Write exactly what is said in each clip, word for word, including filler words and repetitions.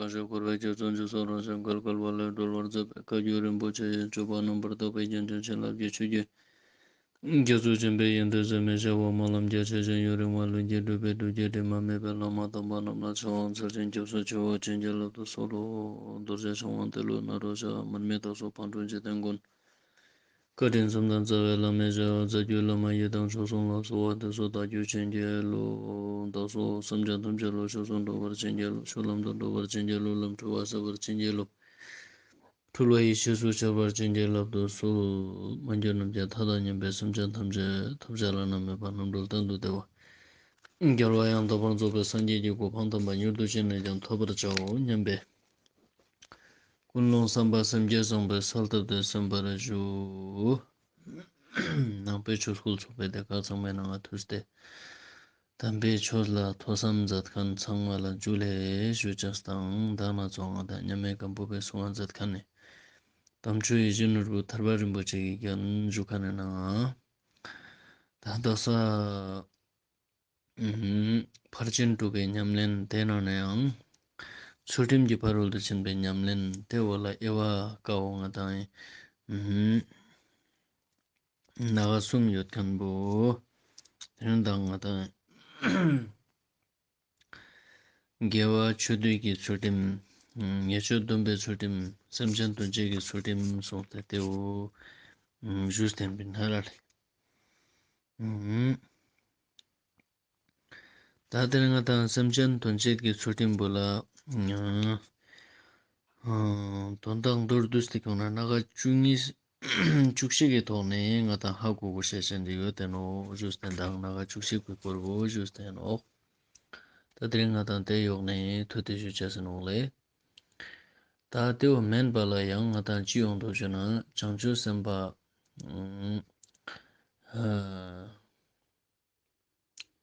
རང་བཞིན་འཁོར་བའི་རྒྱ་མཚོ་འཇིགས་སུ་རུང་ཞིང་བརྒལ་དཀའ་བ་ལས་སྒྲོལ་བར་མཛད་པའི་བཀའ་བརྒྱུད་རིན་པོ་ཆེ་ཡི་སྤྱོད་པ་རྣམ་པར་དག་པའི་རྒྱན་ཅན་བྱིན་རླབས་ཀྱི་ཆུ་རྒྱུན། རྒྱ་མཚོ་ཆེན་པོའི་ཡོན་ཏན་ཟད་མི་ཤེས་པ་སྨོན་ལམ་རྒྱ་ཆེ་ཞིང་ཡུན་རིང་བ་ལྷུན་གྱིས་གྲུབ་པའི་སྒྲུབ་བརྒྱུད་དྲི་མ་མེད་པའི་བླ་མ་དམ་པ་རྣམས་ལ་ཕྱག་འཚལ་ཞིང་སྐྱབས་སུ་མཆིའོ། བྱིན་གྱིས་བརླབ་ཏུ་གསོལ་ལོ། རྡོ་རྗེ་འཆང་དབང་ཏེ་ལོ་ནཱ་རོ་ཞབས། མར་མི་དྭགས་སོགས་ཕག་གྲུ་འཇིག་རྟེན་མགོན། བཀའ་དྲིན་གསུམ་ལྡན་རྩ་བའི་བླ་མའི་ཞབས། རྩ་བརྒྱུད་བླ་མ་ཡི་དམ་མཆོག་གསུམ་ལ། གསོལ་བ་འདེབས་སོ་བདག་རྒྱུད་བྱིན་གྱིས་རློབས། བདག་སོགས་སེམས་ཅན་ཐམས་ཅད་བློ་ཆོས་སུ་འགྲོ་བར་བྱིན་གྱིས་རློབས། ཆོས་ལམ་དུ་འགྲོ་བར་བྱིན་གྱིས་རློབས། ལམ་འཁྲུལ་བ་སེལ་བར་བྱིན་གྱིས་རློབས། འཁྲུལ་བ་ཡེ་ཤེས་སུ་འཆར་བར་བྱིན་གྱིས་བརླབ་ཏུ་གསོལ། མ་གྱུར་ནམ་མཁའི་མཐའ་དང་མཉམ་པའི་སེམས་ཅན་ཐམས་ཅད་ཐོབ་བྱ་བླ་ན་མེད་པ་རྣམ་གྲོལ་གཏན་དུ་བདེ་བ། རྒྱལ་བ་ཡང་དག་པར་རྫོགས་པའི་སངས་རྒྱས་ཀྱི་གོ་འཕང་དམ་པ་མྱུར་དུ་ཅི་ནས་ཀྱང་ཐོབ་པར་བྱའོ་སྙམ་པའི་ཀུན་སློང་བསམ་པ་སེམས་བསྐྱེད་བཟང་པོའི་གསལ་བཏབ་སྟེ་གསན་པར་ཞུ། ནང་པའི་ཆོས་སྐུལ་ཚོགས་པའི་སྡེ་ཁག་ཚང་མའི་ནང་ང་ཐུགས་ཏེ། དམ་པའི་ཆོས་ལ་ཐོས་བསམ་མཛད་མཁན་ཚང་མ་ལ་ཇུ་ལེ་ཞུ་ཅེས་དང་། མདང་ནེ་ཚོགས་ང་དང་མཉམ་མེད་སྒམ་པོ་པའི་གསུང་བ་མཛད་མཁན་ནི་དམ་ཆོས་ཡིད་བཞིན་ནོར་བུ་ཐར་པ་རིན་པོ་ཆེ་གི་རྒྱན་ཞུ་མཁན་ནི་ནང་ང་། ད་དག་ས་ཨུམ། ཕར་ཕྱིན་དྲུག་གི་ཉམས་ལེན་དེ་ནང་ནའང་ཚུལ་ཁྲིམས་ཀྱི་ཕ་རོལ་ཏུ་ཕྱིན་པའི་ཉམས་ལེན་དེ་བོ་ལ་དབྱེ་བ་ཀ་བོ་ང་དང་ཨུམ། ནང་གསུམ་ཡོད་མཁན་བོ། དེ་ནི་ད་ང་དང་དགེ་བ་ཆོས་སྡུད་ཀྱི་ཚུལ་ཁྲིམས། ཉེས་སྤྱོད་སྡོམ་པའི་ཚུལ་ཁྲིམས། སེམས་ཅན་དོན་བྱེད་ཀྱི་ཚུལ་ཁྲིམས་གསུངས་ཏེ་དེ་བོ་ཞུས་ཏེ་ཡིན་པ་ན་ལེ། ད་དེ་ནི་ང་དང་སེམས་ཅན་དོན་བྱེད་ཀྱི་ཚུལ་ཁྲིམས་བོ་ལ། ཨ་དོན་དག་མདོར་བསྡུས་ཏེ་ཁྱོང་ན་སྣ་ཁ་བཅུ་གཉིས། བཅུ་བཞི་གི་ཐོག་ནས་ང་དང་ཧ་གོ་དགོས་ཤེས་ཅན་དེ་ཡོད་དེ་ནོག་ཞུས་ཏེ་མདང་སྣ་ཁ་བཅུ་བཞི་གི་སྐོར་བོ་ཞུས་ཏེ་ནོག་ད་དེ་རིང་ང་དང་དེ་ཡོག་ནས་ཐུགས་ཏེ་ཞུ་ཅེས་ཟེར་ནོག་ལེ། ད་དེ་བོ་མན་པ་ལ་ཡང་ང་དང་ཅི་ཡོང་དོ་ཞུ་ན་བྱང་ཆུབ་སེམས་དཔའ།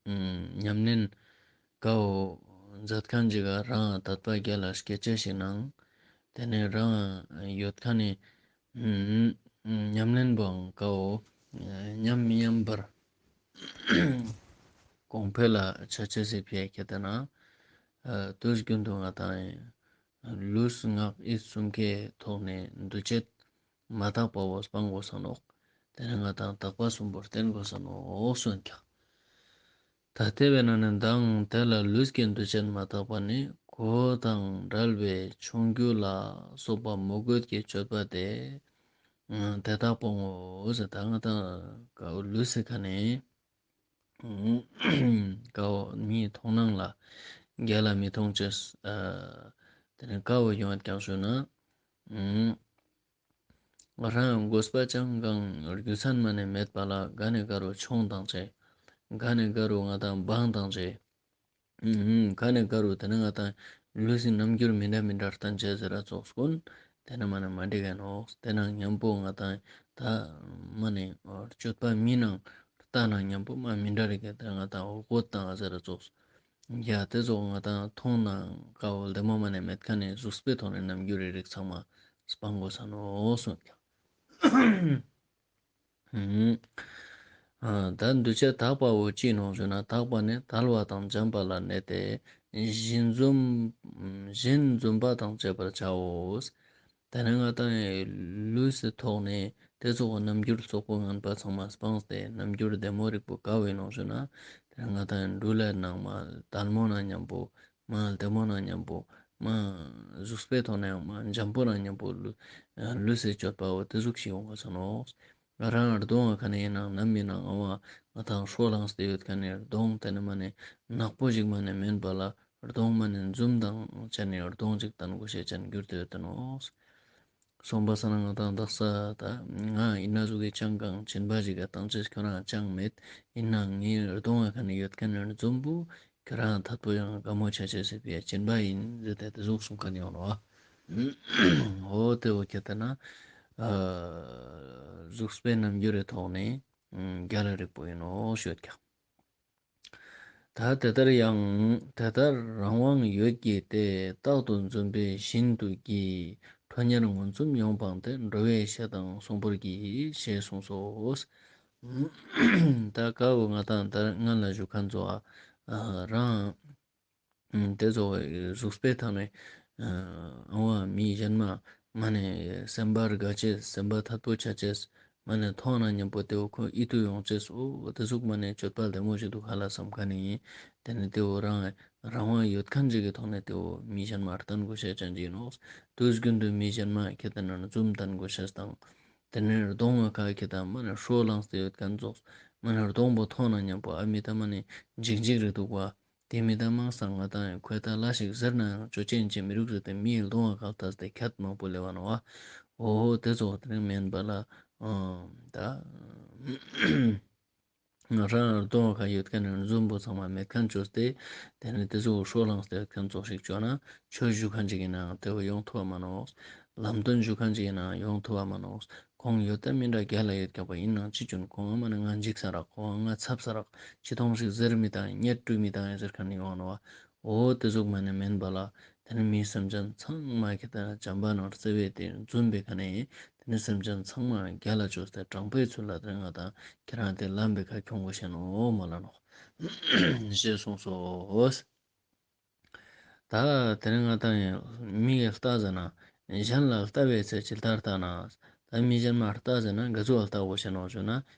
ཨ། ཉམས་ལེན་ཀ་བོ་མཛད་མཁན་ཅིག་ག་རང་དད་པ་རྒྱ་ལ་སྐྱེ་ཅེས་ཤིག་ནང་། དེ་ནས་རང་ཡོད་མཁན་ནི་ཉམས་ལེན་པོའང་ཀ་བོ་ཉམས་མི་ཉམས་པར་གོང་འཕེལ་ལ་ཆ་ཅེས་སི་ཕི་ཡ་ཁྱེད་ལྟ་ན། དུས་རྒྱུན་དུ་ང་དང་ལུས་ངག་ཡིད་གསུམ་ཀའི་ཐོག་ནས་འདུ་བྱེད་མ་དག་པ་བོ་སྤང་དགོས་ས་ནོག་དེ་ནས་ང་དང་དག་པ་གསུམ་པོར་བརྟེན་དགོས་ས་ནོག་གསུངས་ཀྱང་། ད་དེ་བས་ན་ནི་མདང་དེ་ལ་ལུས་ཀྱི་འདུ་བྱེད་མ་དག་པ་ནི་གོས་དང་བྲལ་བའི་མཆོང་རྒྱུ་ལ་སོགས་པ་མོས་གུས་ཀྱི་སྤྱོད་པ་དེ་དེ་དག་སྤོང་ངོ་ཟེར། ད་ང་དང་ལུས་སི་ཁ་ནས་ཀ་བོ་མིའི་མཐོང་སྣང་ལ་རྒྱ་ལ་མི་མཐོང་ཅེས། དེ་ནས་ཀ་བོ་ཡོང་བ་ཀྱང་ཞུ་ན། རང་དགོས་པ་ཅང་གང་རྒྱུ་མཚན་མ་ནས་མེད་པ་ལ་ག་ནས་ག་རུ་མཆོང་དང་བཅས། ག་ནས་ག་རུ་ང་དང་སྦང་དང་བཅས། ག་ནས་ག་རུ་དེ་ནས་ང་དང་ལུས་སི་རྣམ་འགྱུར་མི་འདྲ་མི་འདྲ་བསྟན་བཅས་ཟེར་ར་ཙོགས་ཀུན་དེ་ནས་མ་ནས་མ་འགྲིག་ག་ནོག་དེ་ནང་མཉམ་པོ་ང་དང་ད་མ་ནས་སྤྱོད་པ་མི་ནང་ལྟ་ནང་མཉམ་པོ་མ་མི་འདྲ་རིག་ག་དེ་ང་དང་འོ་གོ་དང་ཟེར་ར་ཙོགས། ཡ་དེ་ཚོ་ང་དང་མཐོང་ན་ཀ་བོ་བདེ་མོ་མ་ནས་མེད་མཁན་ནི་གཟུགས་པོའི་ཐོག་ནས་རྣམ་འགྱུར་རེ་རིགས་ཚང་མ་སྤང་དགོས་ས་ནོག་གསུངས་ཀྱང་། ཨ་ད་འདུ་བྱེད་དག་པ་བོ་ཅི་ནོག་ཞུ་ན་དག་པ་ནི་དལ་བ་དང་འཇམ་པ་ལ་གནས་ཏེ་བཞིན་འཛུམ་བཞིན་འཛུམ་པ་དང་བཅས་པར་བྱའོ། དེ་ནས་ང་དང་ལུས་སི་ཐོག་ནས་དེ་ཚོགས་རྣམ་འགྱུར་ཚོགས་པོ་ངན་པ་ཚང་མ་སྤངས་ཏེ་རྣམ་འགྱུར་བདེ་མོ་རིག་པོ་ཀ་བོ་ཡིན་ནོག་ཞུ་ན། དེ་ནས་ང་དང་འབྲུ་ལས་ནང་མ་དལ་མོ་ན་མཉམ་པོ་མ་བདེ་མོ་ན་མཉམ་པོ་མ་གཟུགས་པོའི་ཐོག་ནས་ཡང་མ་འཇམ་པོ་ན་མཉམ་པོ་ལུས་ལུས་སི་སྤྱོད་པ་བོ་དེ་ཟུག་ཞིག་ཡོང་བ་ས་ནོག་རང་གདོང་ཁ་ནས་ཡིན་ནང་ནམ་ཡིན་ནང་ཨ་བ་ང་དང་ཧྲོ་ལངས་ཏེ་ཡོད་མཁན་ནི་གདོང་དེ་ནི་མ་ནི་ནག་པོ་ཞིག་མ་ནི་མིན་པ་ལ་གདོང་མ་ནི་འཛུམ་དང་བཅས་ནས་གདོང་ཅིག་བསྟན་དགོས་ཤེས་ཅན་གྱུར་ཏེ་ཡོད་དེ་ནོག་སོང་པ་ས་ན་ང་དང་དག་ས་ད་ང་ཡིན་ན་ཟུག་གི་ཅང་གང་སྦྱིན་པ་ཞིག་ག་བཏང་ཅེས་ཁྱོད་རང་ཅང་མེད། ཡིན་ནའང་ངའི་གདོང་ཁ་ནས་ཡོད་མཁན་ནི་འཛུམ་པོ་ཁྱོད་རང་ཐད་པོ་ཡང་དགའ་མོ་ཆ་ཆེས་སི་ཕི་ཡ་སྦྱིན་པ་ཡིན་ཟེར་ཏེ་དེ་ཟུག་གསུང་མཁན་ཡོང་ནོག་འོ་དེ་བོ་ཁྱེད་ལྟ་ན་ཨ་གཟུགས་པོའི་རྣམ་འགྱུར་རི་ཐོག་ནས་རྒྱ་ལ་རིག་པོ་ཡིན་ནོག་ཤོད་ཀྱང་། ད་དེ་ལྟར་ཡང་དེ་ལྟར་རང་དབང་ཡོད་ཀྱི་སྟེ། རྟག་ཏུ་འཛུམ་པའི་བཞིན་དུ་བགྱི། ཁྲོ་གཉེར་མངོན་སུམ་ཡོངས་སྤངས་ཏེ། འགྲོ་བའི་ཞེ་སྡང་གསོང་པོར་བགྱི། ཞེས་གསུངས་སོ། ད་ཀ་བོ་ང་དང་ད་སྔན་ལ་ཞུ་མཁན་ཚོ་ཨ་རང་དེ་ཚོ་གཟུགས་པོའི་ཐོག་ནས་ ཨ་བ་མི་གཞན་མ་མ་ནེ་སེམས་པ་དགའ་ཅེས་སེམས་པ་ཐད་པོ་ཆ་ཅེས་མ་ནེ་མཐོང་ན་ཉམ་པོ་ཏེ་བོ་ཁོ་ཡིད་དུ་ཡོང་ཅེས་འོ་ཏེ་ཟུག་མ་ནེ་སྤྱོད་པ་ལྡེ་མོ་ཞིག་དུག་ཧ་ལ་སམ་ཁན་ནི་ཨིན། ཏེ་ནེ་ཏེ་བོ་རང་རང་དབང་ཡོད་ཁན་ཅིག་གི་ཐོག་ནེ་ཏེ་བོ་མི་གཞན་མ་སྟན་གོས་ཤེས་ཅན་ཅིག་ཨིན་ནོག། དུས་རྒྱུན་དུ་མི་གཞན་མ་ཁེ་ཏེ་ན་འཛུམ་སྟན་གོས་ཤེས་དང་ཏེ་ནེ་གདོང་ང་ཁ་ཁེ་ཏེ་མ་ནེ་ཧྲོ་ལངས་ཏེ་ཡོད་ཁན་ཙོགས་མ་ནེ་གདོང་པོ་མཐོང་ན་ཉམ་པོ་ཨ་མི་ཏ་མ་ནེ་འཇིགས་འཇིགས་རེ་དུག་པ། ཏེ་མི་ཏ་མང་སང་ང་ཏང་ཁོའི་ཏ་ལ་ཞིག་ཟེར་ན་ཡང་ཅོ་ཅན་ཅིག་མི་རུག་ཟེར་ཏེ་མིའི་གདོང་ང་ཁ་ལྟས་ཏེ་ཁྱད་མང་པོ་ལེབ་བ་ནོག་པ། འོ་ཏེ་ཙོགས་ཏེ་ནེ་མེན་པ་ལ་ཨ་ཏ་རང་གདོང་ཁ་ཡོད་ཁན་ནི་འཛུམ་པོ་ཚང་མ་མེད་ཁན་ཅོས་ཏེ་ཏེ་ནེ་ཏེ་ཙོགས་ཧྲོ་ལངས་ཏེ་ཡོད་ཁན་ཙོགས་ཤིག་ཅོ་ན་ཆོས་ཞུ་ཁན་ཅིག་ཨིན་ནའང་ཏེ་བོ་ཡོང་ཐུབ་བ་མ་ནོག། ལམ་སྟོན་ཞུ་ཁན་ཅིག་ཨིན་ནའང་ཡོང་ཐུབ་བ་མ་ནོག། ཁོང་ཡོད་ཏ་མི་འདྲ་རྒྱལ་ལ་ཡོད་ཀྱག་པ་ཨིན་ནའང་ཅི་ཅོ་ན་ཁོང་ང་མ་ནེ་ང་འཇིགས་ས་རག་ཁོང་ང་ང་ཚབ་ས་རག་ཅི་ཐོང་ཞིག་ཟེར་མི་ཏང་ཉེས་དྲུད་མི་ཏང་ཟེར་ཁན་ནི་ཡོང་ནོག་པ། འོ་ཏེ་ཟུག་མ་ནེ་མེན་པ་ལ་ཏེ་ནེ་མི་སེམས་ཅན་ཚང་མ་ཁེ་ཏེ་ན་བྱམས་པ་ནང་བརྩེ་བའི་ཏེ་འཛུམ་པའི་ཁ་ནེ་ཏེ་ནེ་སེམས་ཅན་ཚང་མ་རྒྱལ་ལ་ཅོས་ཏེ་དྲང་པོའི་ཚུལ་ལ་ཏེ་ནེ་ང་ཏང་ཁྱེད་རང་ཏེ་ལམ་པའི་ཁ་ཁྱོང་གོས་ཤེས་ནོག་མ་ལ་ནོག། ཞེས་གསུངས་སོ། ཏ་ཏེ་ནེ་ང་ཏང་མིག་གི་ལྟ་ཟ་ན་གཞན་ལ་ལྟ་བའི་ཚེ་ཇི་ལྟར་ལྟ་ན། ཏ་མི་གཞན་མ་ལྟ་ཟ་ན་ག་ཟུག་ལ་ལྟ་གོས་ཤེས་ནོག་ཞུ་ན་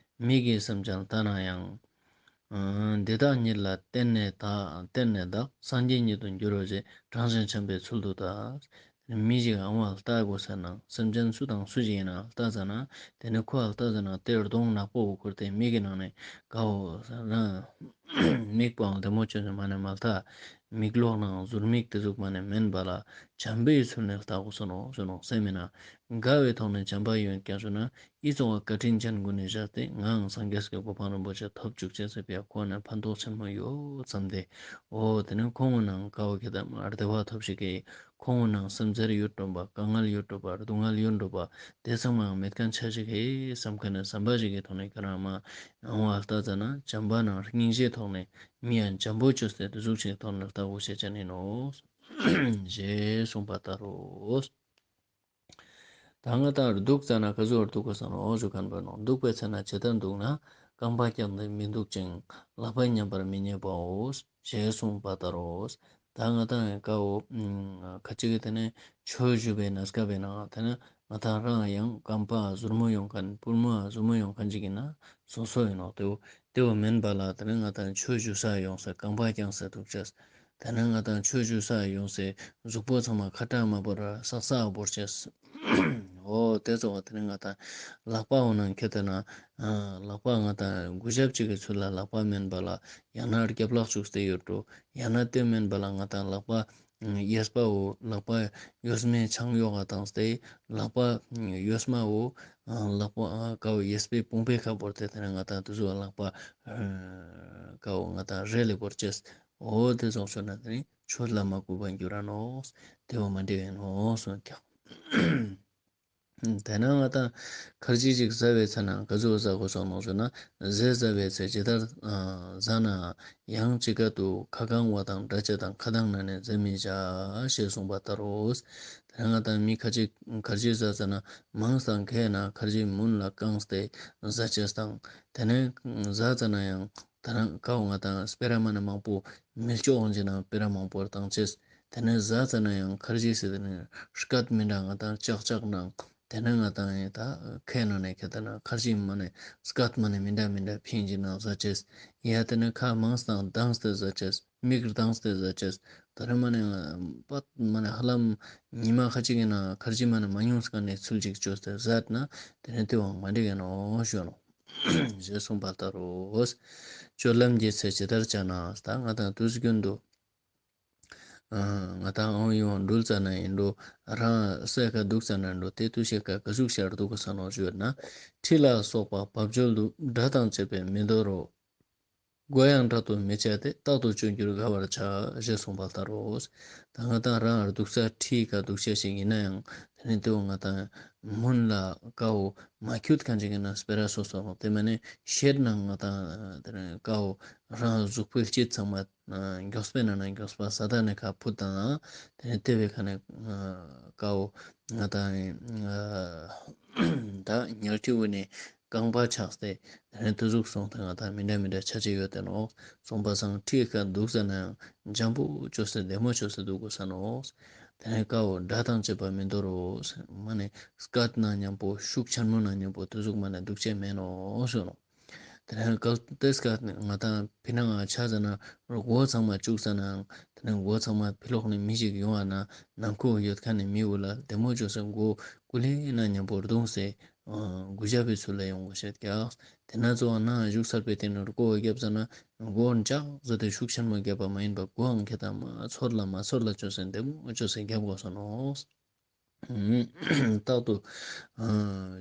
མིག་གི་སེམས་ཅན་ལྟ་ན་ཡང་། འདི་དག་ཉིད་ལ་བརྟེན་ནས་བདག་བརྟེན་ནས་བདག་སངས་རྒྱས་ཉིད་དུ་འགྱུར་རོ་ཞེས་དྲང་ཞིང་འཆམ་པའི་ཚུལ་དུ་ལྟ། མི་ཞིག་ཨ་བ་ལྟ་གོས་ཟ་ན་སེམས་ཅན་སུ་དང་སུ་ཞིག་ཨིན་ན་ལྟ་ཟ་ན་ཏེ་ནེ་ཁོ་ལ་ལྟ་ཟ་ན་ཏེ་གདོང་ནག་པོ་བོ་ཁུར་ཏེ་མིག་གི་ནང་ནེ་གའོ་ཟ་ན་མིག་པོའང་ལྡེ་མོ་ཅོས་ཏེ་མ་ནེ་མ་ལྟ། མིག་ལོག་ནང་ཟུར་མིག་ཏེ་ཟུག་མ་ནེ་མེན་པ་ལ་བྱམས་པའི་ཚུལ་ནེ་ལྟ་གོས་ས་ནོག་ཞུ་ནོག་སེམས་མེད་ན་དགའ་བའི་ཐོག་ནེ་བྱམས་པ་ཡོད་ཀྱང་ཞུ་ན་ཨི་ཙོགས་བཀའ་དྲིན་ཅན་གུན་ནི་བཞག་སྟེ་ངའང་སངས་རྒྱས་ཀྱི་གོ་འཕང་རིན་པོ་ཆེ་ཐོབ་བཅུག་ཅེས་ཟེར་བའི་ཁོང་ནི་ཕན་ཐོགས་ཆེན་མོ་ཡོད་བསམ་སྟེ། འོ་ཏེ་ནེ་ཁོང་གུན་ནང་ཀ་བོ་ཁེ་ཏེ་མ་བདེ་བ་ཐོབ་ཤིག་གི་ཁོང་གུན་ནང་སེམས་ཚེར་ཡོད་འགྲོ་པ་དཀའ་ངལ་ཡོད་འགྲོ་པ་སྡུག་བསྔལ་ཡོད་འགྲོ་པ་ཏེ་ཚང་མའང་མེད་ཁན་ཆ་ཞིག་གི་སམ་ཁན་ནི་སམ་པ་ཞིག་གི་ཐོག་ནེ་ཁྱེད་རང་མ་ཡང་བ་ལྟ་ཟ་ན་བྱམས་པ་ནང་སྙིང་རྗེའི་ཐོག་ནེ་མི་ཡང་བྱམས་པོ་ཅོས་ཏེ་ཏེ་ཟུག་ཅིག་ཐོག་ནེ་ལྟ་གོས་ཤེས་ཅན་ཨིན་ནོག་ཞེས་གསུངས་པ་ལྟར་རོ། ཏ་ང་ཏང་དུག་ཟ་ན་ག་ཟུག་དུག་གོས་ས་ནོག་ཞུ་ཁན་བོ་ནོག། དུག་པའི་ཚེ་ན་ཇི་ལྟར་དུག་ན། རྐང་པ་བརྐྱངས་ཏེ་མི་དུག་ཅིང་། ལག་པ་མཉམ་པར་མི་ཉེ་བའོ། ཞེས་གསུངས་པ་ལྟར་རོ། ཏ་ང་ཏང་ཀ་བོ་ཁ་ཅིག་གི་ཏེ་ནེ་ཆོས་ཞུ་བའི་ན་སྐབས་པའི་ནང་ཏེ་ནེ་ང་ཏང་རང་ཡང་རྐང་པ་ཟུར་མོ་ཡོང་ཁན་པུས་མོ་ཟུར་མོ་ཡོང་ཁན་ཅིག་ཨིན་ན་སོ་སོ་ཨིན་ནོག། ཏེ་བོ་ཏེ་བོ་མེན་པ་ལ་ཏེ་ནེ་ང་ཏང་ཆོས་ཞུ་ས་ཡོང་ས་རྐང་པ་བརྐྱངས་ས་དུག་ཅེས། ཏེ་ནེ་ང་ཏང་ཆོས་ཞུ་ས་ཡོང་སའི་གཟུགས་པོ་ཚང་མ་ཁ་ཏ་མ་བོར་ར་སག་སག་བོར་ཅེས། འོ་ཏེ་ཙོགས་ཏེ་ནེ་ང་ཏང་ལག་པ་འོ་ནང་ཁེ་ཏེ་ན་ལག་པ་ང་ཏང་གུས་ཞབས་ཅིག་གི་ཚུལ་ལ་ལག་པ་མེན་པ་ལ་ཡང་ན་རྒྱབ་ལོག་བཅུག་སྟེ་ཡོད་འགྲོ། ཡང་ན་ཏེ་མེན་པ་ལ་ང་ཏང་ལག་པ་གཡས་པ་འོ་ལག་པ་གཡོན་མའི་ཆང་གཡོག་ག་བཏང་སྟེ་ལག་པ་གཡོན་མ་འོ་ལག་པ་ཀ་བོ་གཡས་པའི་དཔུང་པའི་ཁ་བོར་ཏེ་ཏེ་ནེ་ང་ཏང་ཏེ་ཙོགས་ལག་པ་ཀ་བོ་ང་ཏང་རེ་ལེ་བོར་ཅེས། འོ་ཏེ་ཙོགས་ཅོ་ན་ཏེ་ནེ་ཆོས་ལ་མ་གུས་པ་འགྱུར་ར་ནོག། ཏེ་བོ་མ་འགྲིག་ཨིན་ནོག་གསུངས་ཀྱག། ཏེ་ནེ་ང་ཏང་ཁར་ཇི་ཞིག་ཟ་བའི་ཚེ་ན་ག་ཟུག་ཟ་གོས་ས་ནོག་ཟེར་ན། ཟས་ཟ་བའི་ཚེ་ཇི་ལྟར་ཟ་ན་ཡང་ཅི་དགར་དུ་ཁ་བཀང་བ་དང་འདྲ་ཅེས་དང་ཁ་གདངས་ན་ནི་ཟ་མི་བྱ་ཞེས་གསུངས་པ་ལྟར་རོ། ཏེ་ནེ་ང་ཏང་མི་ཁ་ཅིག་ཁར་ཇི་ཟ་ཟ་ན་མང་སྟེ་ཁེ་ན་ཁར་ཇི་མུན་ལ་བཀང་སྟེ་ཟ་ཅེས་དང་ཏེ་ནེ་ཟ་ཟ་ན་ཡང་ཏ་རང་ཀ་བོ་ང་ཏང་སྤེ་ར་མ་ནེ་མང་པོ་མི་ལྕོག་འོང་ཅེ་ན་སྤེ་ར་མང་པོ་བཏང་ཅེས། ཏེ་ནེ་ཟ་ཟ་ན་ཡང་ཁར་ཇི་སི་ཏེ་ནེ་སྐད་མི་འདྲ་ང་ཏང་ཅག་ཅག་ནང་ཏེ་ནེ་ང་ཏང་ཡང་ཏ་ཁའི་ནང་ནེ་ཁེ་ཏེ་ན་ཁར་ཇི་མ་ནེ་སྐད་མ་ནེ་མི་འདྲ་མི་འདྲ་ཕིང་ཅེ་ན་ཟ་ཅེས། ཡ་ཏེ་ནེ་ཁ་མང་སྟེ་གདངས་ཏེ་ཟ་ཅེས། མིག་གདངས་ཏེ་ཟ་ཅེས། ཏ་རེ་མ་ནེ་པད་མ་ནེ་ཧ་ལམ་ཉི་མ་ཁ་ཅིག་གི་ནང་ཁར་ཇི་མ་ནེ་མ་ཉུང་སྐད་ནེ་ཚུལ་ཅིག་ཅོས་ཏེ་ཟ་ན་ཏེ་ནེ་ཏེ་བོ་མ་འགྲིག་ག་ནོག་ཞུ་ནོག། ཞེས་གསུངས་པ་ལྟར་རོ། སྤྱོད་ལམ་གྱི་ཚེ་ཇི་ལྟར་བྱ་ན། ཏ་ང་ཏང་དུས་རྒྱུན་དུ་ང་ཏང་ཨང་ཡོང་འགྲུལ་ཙ་ན་ཨིན་འགྲོ། རང་སའི་ཁ་དུག་ཙ་ན་ཨིན་འགྲོ། ཏེ་དུས་ཤིག་ག་ག་ཟུག་ཤར་དུག་གོས་ས་ནོག་ཞུ་ན། ཁྲི་ལ་སོགས་པ་བབ་ཅོལ་དུ། སྒྲ་དང་བཅས་པས་མི་འདོར་རོ། མགོ་ཡང་དྲག་ཏུ་མི་བྱ་སྟེ། རྟག་ཏུ་སྤྱོད་འགྱུར་དགའ་བར་བྱ། ཞེས་གསུངས་པ་ལྟར་རོ། ཏ་ང་ཏང་རང་དུག་ས་ཁྲིའི་ཁ་དུག་ཅེས་ཤིག་ཨིན་ན་ཡང་ཏེ་ནེ་ཏེ་བོ་ང་ཏང་མུན་ལ་ཀ་བོ་མ་ཁྱུད་ཁན་ཅིག་ཨིན་ན་སྤེ་ར་སོ་སོ་ནོག། ཏེ་མ་ནེ་ཤེད་ནང་ང་ཏང་ཏེ་ནེ་ཀ་བོ་རང་གཟུགས་པོའི་སྤྱི་ཚང་མ་མགྱོགས་པའི་ནང་ན་མགྱོགས་པ་ས་ད་ནེ་ཁ་ཕུད་དང་ཏེ་ནེ་ཏེ་བའི་ཁ་ནེ་ཀ་བོ་ང་ཏང་ཏ་ཉལ་ཁྲི་བོ་ནེ་རྐང་པ་ཆགས་ཏེ་ཏེ་ནེ་ཏེ་ཟུག་སོང་སྟེ་ང་ཏང་མི་འདྲ་མི་འདྲ་ཆ་ཅེས་ཡོད་དེ་ནོག། སོང་པ་སང་ཁྲིའི་ཁ་དུག་ཟ་ན་ཡང་འཇམ་པོ་ཅོས་ཏེ་ལྡེ་མོ་ཅོས་ཏེ་དུག་གོས་ས་ནོག། དེ་ནས་ཀ་བོ་དགྲ་དང་བཅས་པ་མི་འདོར་རོ། མ་ནེ་སྐད་ན་མཉམ་པོ་ཤུགས་ཆེན་མོ་ན་མཉམ་པོ་དེ་ཟུག་མ་ནེ་འདུག་ཅེས་མེན་ནོག་ཞུ་ནོག། དེ་ནས་གལ་ཏེ་སྐད་ང་དང་ཕི་ན་ང་ཆ་ཟ་ན་སྒོ་ཚང་མ་བཅུག་ཟ་ནའང་དེ་ནས་སྒོ་ཚང་མ་ཕི་ལོགས་ནས་མི་ཞིག་ཡོང་བ་ན་ནང་ཁུག་ཡོད་མཁན་ནི་མི་བོ་ལ་བདེ་མོ་བཅོས་སེ་སྒོ་ཀུ་ལེ་ན་མཉམ་པོ་རྡུངས་སེ་གུ་ཞབས་པའི་ཚུལ་ལ་ཡོང་དགོས་ཤེས་ཀྱག། དེ་ན་ཚོ་བ་ན་བཞུགས་ཚར་བའི་སྟེང་ནས་སྒོ་བརྒྱབ་ཟ་ན་སྒོ་ཅག་ཟེར་ཏེ་ཤུགས་ཆེན་མོ་བརྒྱབ་པ་མ་ཡིན་པ་སྒོའང་ཁེ་ཏ་མ་ཚོར་ལ་མ་ཚོར་ལ་བཅོས་སེ་བདེ་མོ་བཅོས་སེ་བརྒྱབ་དགོས་སོ་ནོག། རྟག་ཏུ་ཨ་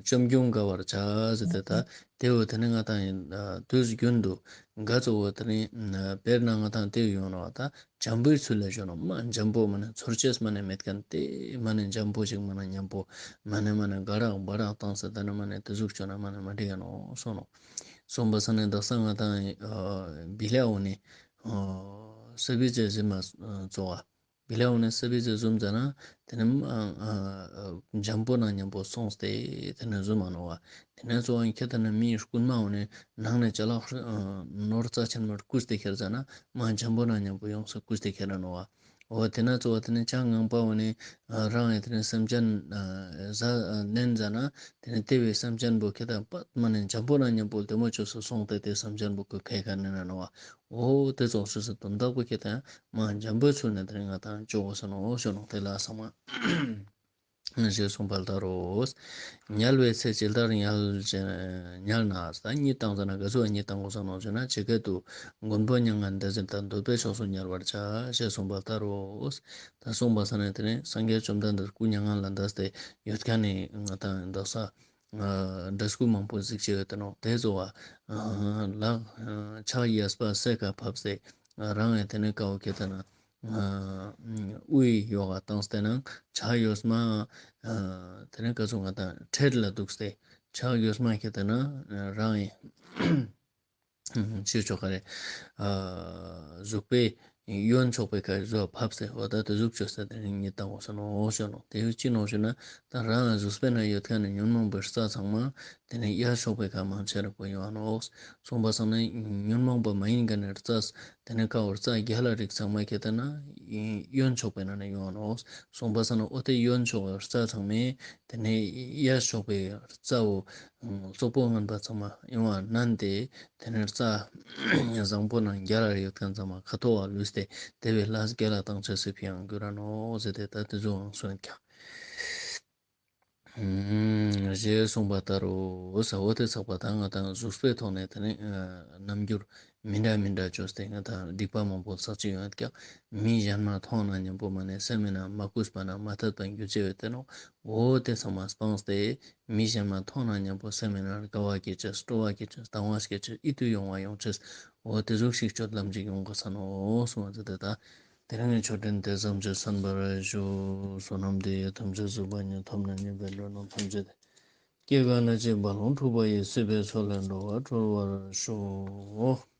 བཅོམ་རྒྱུན་དགའ་བར་བྱ་ཟེར་ཏེ་ད་དེ་བོ་དེ་ནི་ང་དང་ཡིན་ཨ་དུས་རྒྱུན་དུ་དགའ་གཙོ་བོ་དེ་ནི་ཨ་དཔེར་ན་ང་དང་དེ་ཡོང་ནོག་ད་འཇམ་པོའི་ཚུལ་ལ་ཞུ་ནོག། མ་འཇམ་པོ་མ་ནེ་ཚོར་ཅེས་མ་ནེ་མེད་མཁན་དེ་མ་ནེ་འཇམ་པོ་ཞིག་མ་ནེ་མཉམ་པོ་མ་ནེ་མ་ནེ་དགའ་རག་འབའ་རག་བཏང་སྟེ་ད་ནི་མ་ནེ་དེ་ཟུག་བཅོས་ན་མ་ནེ་མ་འགྲིག་ག་ནོག་སོ་ནོག། སོང་པ་ས་ནི་དག་ས་ང་དང་ཨ་བི་ལ་འོ་ནི་ཨ་ས་བི་ཙེ་ཟི་མ་ཙོ་བ། བི་ལ་འོ་ནི་ས་བི་ཙེ་ཟུམ་ཙ་ན་དེ་ནི་ཨ་ཨ་ཨ་འཇམ་པོ་ན་མཉམ་པོ་སོང་སྟེ་དེ་ནི་ཟུམ་མ་ནོག་པ། དེ་ནི་གཙོ་བོ་ཁྱེད་དེ་ནི་མིའི་རྐུན་མ་འོ་ནི་ནང་ནས་ཅ་ལག་ཨ་ནོར་རྩ་ཆེན་མོ་རྐུས་ཏེ་ཁྱེར་ཙ་ན་མ་འཇམ་པོ་ན་མཉམ་པོ་ཡོངས་སུ་རྐུས་ཏེ་ཁྱེར་ར་ནོག་པ། འོ་དེ་ན་གཙོ་བོ་དེ་ནི་ཅ་ངང་པ་འོ་ནི་ཨ་རང་ཡང་དེ་ནི་སེམས་ཅན་ཨ་ཟ་ཨ་ལེན་ཙ་ན་དེ་ནི་དེ་བའི་སེམས་ཅན་པོ་ཁྱེད་དེ་པད་མ་ནེ་འཇམ་པོ་ན་མཉམ་པོ་བདེ་མོ་བཅོས་སུ་སོང་སྟེ་དེ་སེམས་ཅན་པོ་ཁོའི་ཁའི་ཁ་ནེ་ན་ནོག་པ། འོ་དེ་ཙོགས་སུ་དོན་དག་པོ་ཁྱེད་དེ་མ་འཇམ་པོའི་ཚུལ་ནི་དེ་རིང་ང་དང་བཅོ་དགོས་སོ་ནོག་ཞུ་ནོག། དེ་ལ་ཚང་མ་ཞེས་གསུངས་པ་ལྟར་རོ། དམྱལ་བའི་ཚེ་ཇི་ལྟར་དམྱལ་དམྱལ་ན། ད་གཉིད་བཏང་ཟ་ན་ག་ཟུག་གཉིད་བཏང་དགོས་སོ་ནོག་ཞུ་ན་ཇི་སྐད་དུ་མགོན་པོ་མྱ་ངན་འདས་ཟིན་ལྟར། འདོད་པའི་ཕྱོགས་སུ་དམྱལ་བར་བྱ། ཞེས་གསུངས་པ་ལྟར་རོ། ད་གསུངས་པ་ས་ནི་དེ་ནི་སངས་རྒྱས་བཅོམ་ལྡན་འདས་སྐུ་མྱ་ངན་ལས་འདས་ཏེ་ཡོད་མཁན་ནི་ང་དང་དག་ས་འདྲ་སྐུ་མང་པོ་གཟིགས་ཅེས་ཡོད་དེ་ནོག། དེ་གཙོ་བོ་ལག་ཕྱག་གཡས་པ་སའི་ཁ་ཕབ་སྟེ་རང་ཡང་དེ་ནི་ཀ་བོ་ཁྱེད་དེ་ན་དབུའི་ཡོག་ག་བཏང་སྟེ་ནང་ཕྱག་གཡོན་མ་དེ་ནི་ཀ་ཙུག་ང་དང་འཕྲེད་ལ་འདུག་སྟེ་ཕྱག་གཡོན་མ་ཁྱེད་དེ་ན་རང་ཡང་ཅི་ཆོག་ག་རེ་གཟུགས་པོའི་གཡོན་ཕྱོགས་པའི་ཁ་གཟུགས་ཕབ་སྟེ་འོ་ད་དེ་ཟུག་བཅོས་ཏེ་དེ་ནི་གཉིད་བཏང་དགོས་སོ་ནོག་ཞུ་ནོག། དེ་ཡོད་ཅི་ནོག་ཞུ་ན་ད་རང་གཟུགས་པོའི་ནང་ཡོད་མཁན་ནི་ཉོན་མོངས་པའི་རྩ་ཚང་མ་དེ་ནི་གཡས་ཕྱོགས་པའི་ཁ་མང་ཆེ་རིག་པོ་ཡོང་ནོག། གསུངས་པ་སང་ནི་ཉོན་མོངས་པ་མ་ཡིན་མཁན་ནི་རྩ་དེ་ནི་ཀ་བོ་རྩ་རྒྱལ་ལ་རིགས་ཚང་མ་ཁྱེད་དེ་ན་གཡོན་ཕྱོགས་པའི་ནང་ནས་ཡོང་ནོག། གསུངས་པ་སང་ནི་འོ་དེ་གཡོན་ཕྱོགས་པའི་རྩ་ཚང་མས་དེ་ནི་གཡས་ཕྱོགས་པའི་རྩ་བོ་ཙོག་པོ་ངན་པ་ཚང་མ་ཡོང་བ་མནན་ཏེ་དེ་ནི་རྩ་བཟང་པོ་ནང་རྒྱལ་ལ་ཡོད་མཁན་ཚང་མ་ཁ་ཐོག་བ་ལུས་ཏེ་དེ་བས་ལས་རྒྱལ་ལ་བཏང་ཆ་སི་ཕི་ཡང་འགྱུར་ར་ནོག་ཟེར་ཏེ་ད་དེ་ཚོའང་གསུངས་ཀྱང་། ཞེས་གསུངས་པ་ལྟར་རོ། ས་འོ་དེ་ཚགས་པ་ད་ང་དང་གཟུགས་པོའི་ཐོག་ནས་དེ་ནི་རྣམ་འགྱུར་མི་འདྲ་མི་འདྲ་བཅོས་ཏེ་ང་དང་སྡིག་པ་མང་པོ་བསགས་ཀྱི་ཡོད་ཀྱང་མི་གཞན་མ་མཐོང་ན་མཉམ་པོ་མ་ནེ་སེམས་མི་ནང་མ་གུས་པ་ན་མ་དད་པ་འགྱུར་ཅེས་ཡོད་དེ་ནོག། འོ་དེ་ཚང་མ་སྤངས་ཏེ་མི་གཞན་མ་མཐོང་ན་མཉམ་པོ་སེམས་མི་ནང་དགའ་བ་སྐྱེ་ཅེས་སྤྲོ་བ་སྐྱེ་ཅེས་དང་བ་སྐྱེ་ཅེས་ཡིད་དུ་འོང་བ་ཡོང་ཅེས་འོ་དེ་ཟུག་ཤིག་སྤྱོད་ལམ་ཅིག་ཡོང་དགོས་ས་ནོག་གསུངས་པ་དེ་ད། དེ་རིང་གི་ཆོས་འབྲེལ་དེ་ཙམ་གྱིས་གསན་པར་ཞུ། བསོད་ནམས་འདི་ཡིས་ཐམས་ཅད་གཟིགས་པ་ཉིད། ཐོབ་ནས་ཉེས་པའི་དགྲ་རྣམས་ཕམ་བྱས་ཏེ། སྐྱེ་རྒ་ན་འཆིའི་རྦ་ཀློང་འཁྲུགས་པ་ཡི། སྲིད་པའི་མཚོ་ལས་འགྲོ་བ་སྒྲོལ་བར་ཤོག།